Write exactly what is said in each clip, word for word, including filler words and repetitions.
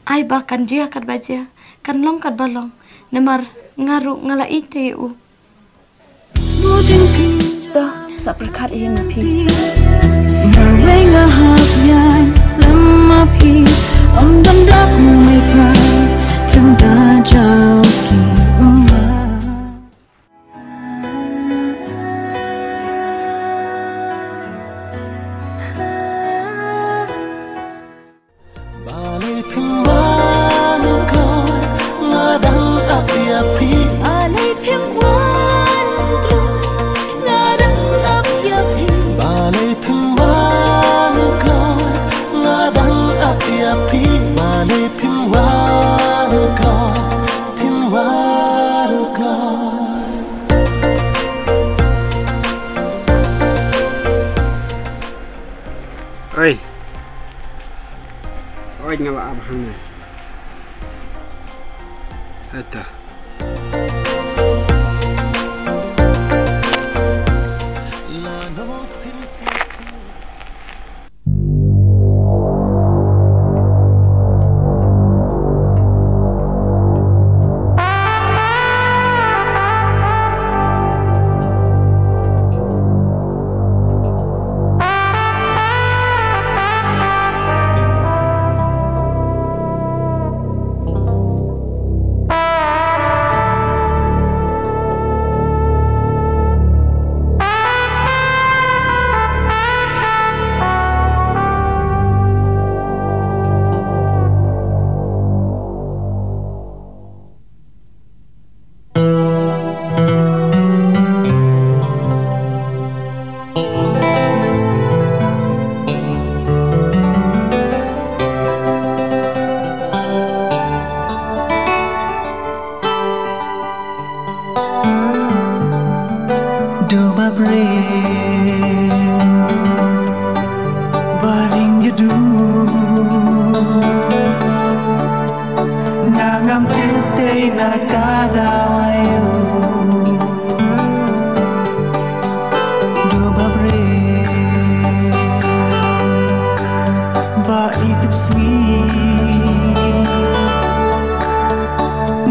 Ai ba kan jia katba jia, kan long katba long, namar nga ruh nga la ïeit ïa u. To, sa pyrkhat ïa hi ma phi. Marwei nga hap ïaid lem ma phi, ym don dak mei pha, khlem da jaw ki ummat. Balei phim wan kloi, nga dang ap ïa phi. Balei phim wan kloi, nga dang ap ïa phi. Balei phim wan kloi, nga dang ap ïa phi. Balei phim wan kloi, phim wan kloi. Oi. Oi, nga la ap hangne. Eta. Duh ba briew ba ring jadu, na ngam tip dei na ka daw aïu. Duh ba briew ba itip sngi,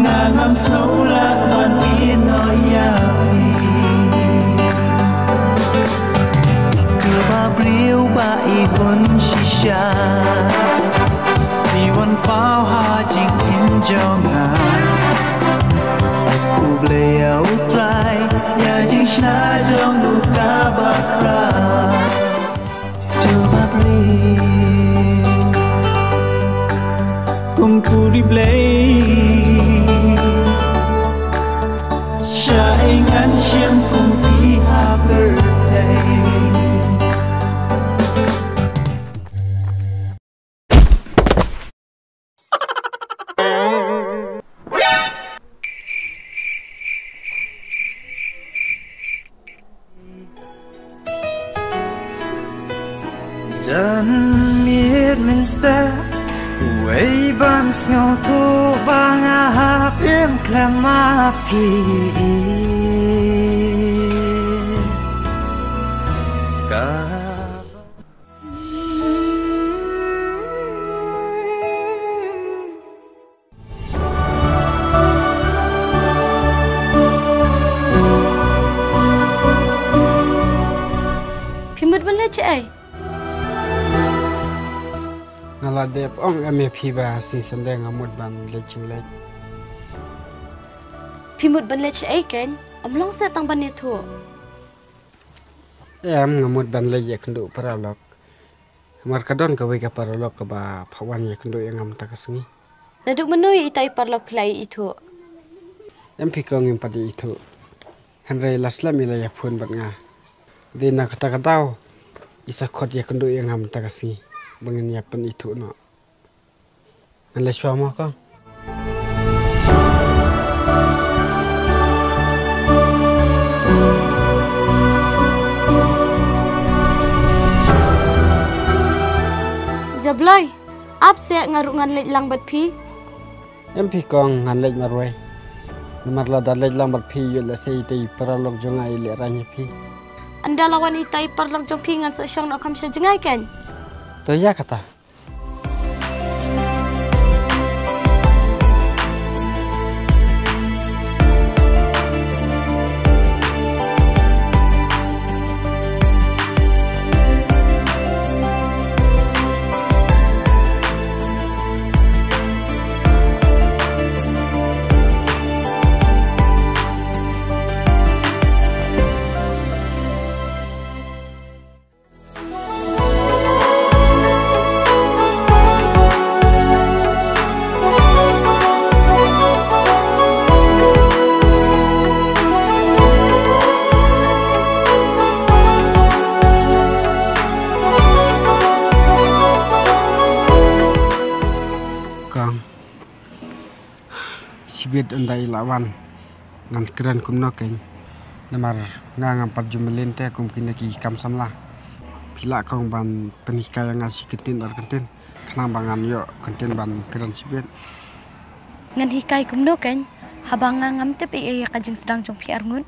nga ngam sngewlah ban ïehnoh ïa phi. Duh ba briew ba i bun shisha, i wan paw ha jingim jong nga. U Blei ïa u trai ïa jingshna jong u kaba khraw. Duh ba briew kum puri Blei, sha ïa ngan shim kum phi ha pyrthei. Jan miet mynstep wei ban sngewthuh ba nga hap im khlem ma phi. Ka Phi mut ban leit shaei? Nga la dep ong em ïa phi ba sngi Sunday nga mut ban leit jingleit. Phi mut ban leit shaei keiñ? Ym long seh tang ban ïathuh. Em, nga mut ban leit ïakynduh paralok. Namar ka don kawei ka paralok kaba phah wan ïakynduh ïa nga mynta ka sngi. Naduh mynno ïa ita i paralok phi la ïa ithuh? Em phi kong, ngim pat ïa ithuh. Hynrei la slem i la ïa phone bad nga. Dei na kata ka daw i sa khot ïakynduh ïa nga mynta ka sngi ba ngin ïa pynithuh noh. Ngan leit shuwa mo kong. Jablei, ap seh, nga ruh ngan leit lang bad phi. Em phi kong, ngan leit marwei. Namar lada leit lang bad phi, ïoh lehse ita i paralok jong nga i lehraiñ ïa phi. Ynda la wan ita i paralok jong phi ngan sa shong noh kham sha jngai keiñ. To ïa kata. Shibit ynda i la wan ngan kren kumno keiñ. Namar nga ngam pat ju mlien te kum kine ki kam samla. Phi lah kong ban pynhikai ïa nga shi kyntien ar kyntien khnang ba ngan ïoh kyntien ban kren shibit. Ngan hikai kumno keiñ haba nga ngam tip ei ei ïa ka jingsdang jong phi arngut.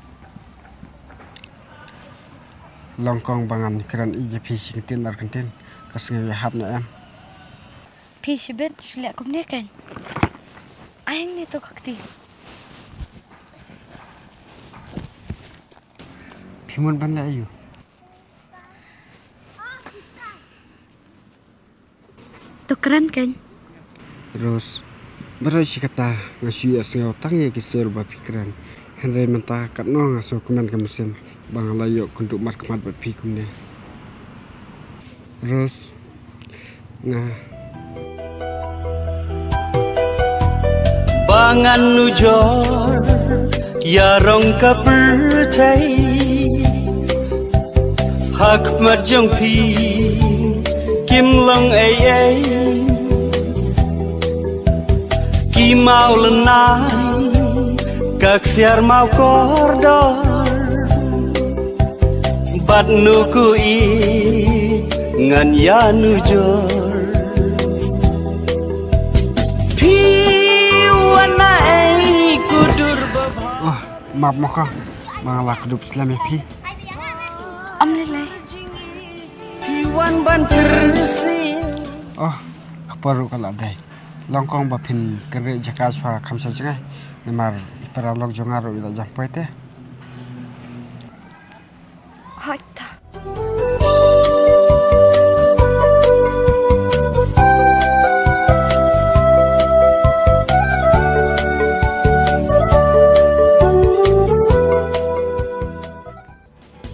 Long kong ba ngan kren ïa phi shi kyntien ar kyntien ka sngew ïahap ne em. Phi shibit shu leh kumne keiñ. Ai hangne to ka kti. Phi mon ban leh aïu? To kren keiñ. Rose, baroh shi katta nga shu ïohsngew tang ïa ki sur ba phi kren. Hynrei mynta katno nga sngewkmen ka mynsiem ba nga la ïoh kynduh markhmat bad phi kumne. Rose, nga. Ba ngan nujor ïa rong ka pyrthei ha khmat jong phi kim long ei ei. Ki maw lynnai ka ksiar maw kordor bad nu ko i ngan ïa nujor. Phi wan na ei ko dur ba bha. Oh, map mo ka. Ba nga la kdup slem ïa phi. Am lei lei. Phi wan ban pyrsi. Oh, ka por ruh ka la dei. Long kong ba phin kynriah jaka shuwa kham sha jngai. Namar i para lok jong nga ruh i la jam poi te. Hoi ta.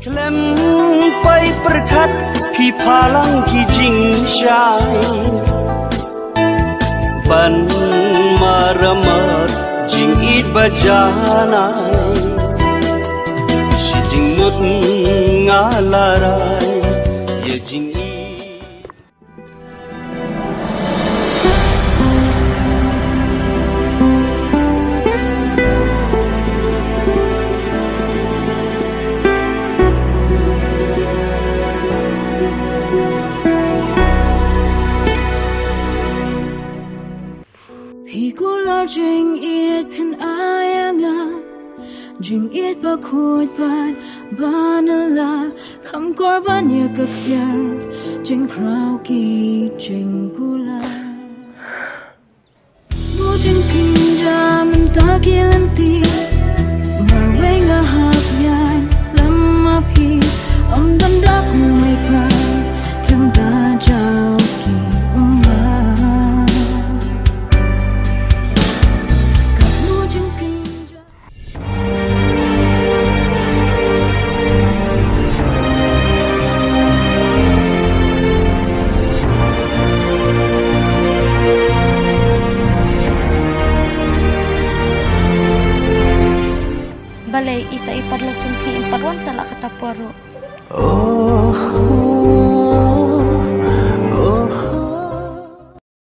Khlem poi pyrkhat phi phalang ki jingshai ban maramot jingïeit ba janai. Shi jingmut nga la rai ïa jingïeit. Phi kular jingïeit phin ai ïa nga, jingïeit ba khuid bad ba nyngkong, kham kor ban ïa ka ksiar jingkhraw ki jingkular. Mo jingkynja mynta ki lynti, marwei nga hap ïaid lem ma phi, ym don da uwei pat khlem da jaw ki ummat. Ka mo jingkynja. Balei ita i paralok jong phi im pat wan sa la kata por ruh? Oh.